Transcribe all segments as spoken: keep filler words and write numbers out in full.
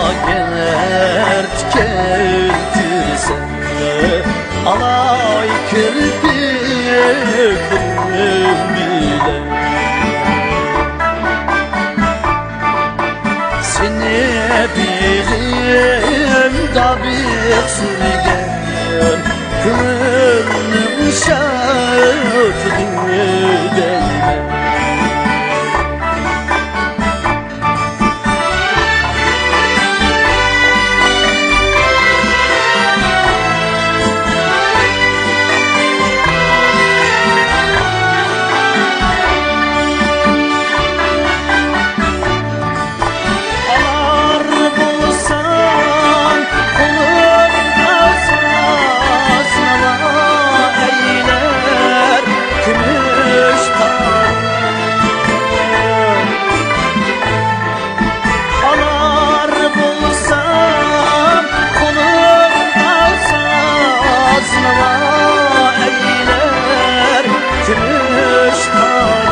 ئەگەر كەلتۈرسە ئالاي كىرپىكىم بىلەن، سېنى بېغىمدا بىخ سۈرگەن كۆڭۈلنىڭ شادلىقى دەيمەن. ئالار بولساڭ قولۇڭغا سازنامە ئەيلەر كۈمۈش تاغ. ئالار بولسام قولۇمغا سازنامە ئەيلەر كۈمۈش تاغ.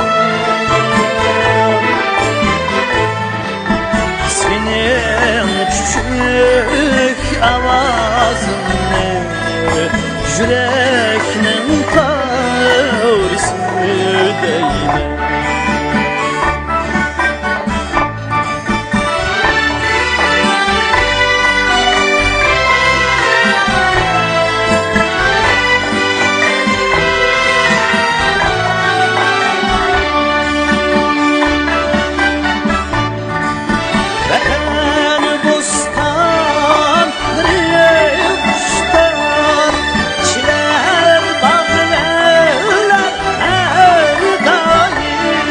سېنىڭ چۈچۈك ئاۋازىڭنى يۈرەكنىڭ تارىسى دەيمەن. ۋەتەن بوستانلىرى خۇشتار، چىلەر باغۋەنلەر ھەر دائىم.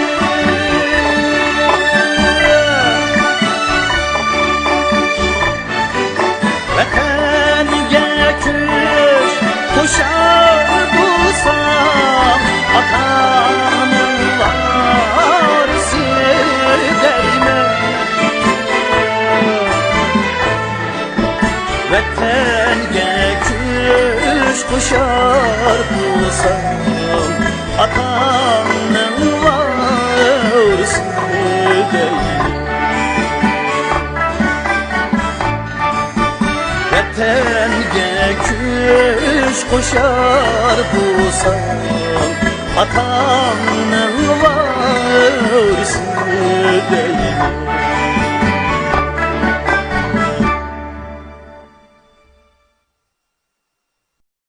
ۋەتەنگە كۈچ قوشار بولسام، ئاتامنىڭ ۋارىسى دەيمەن. ۋەتەنگە كۈچ قوشار بولسام، ئاتامنىڭ ۋارىسى دەيمەن. ۋەتەنگە كۈچ قوشار بولسام، ئاتا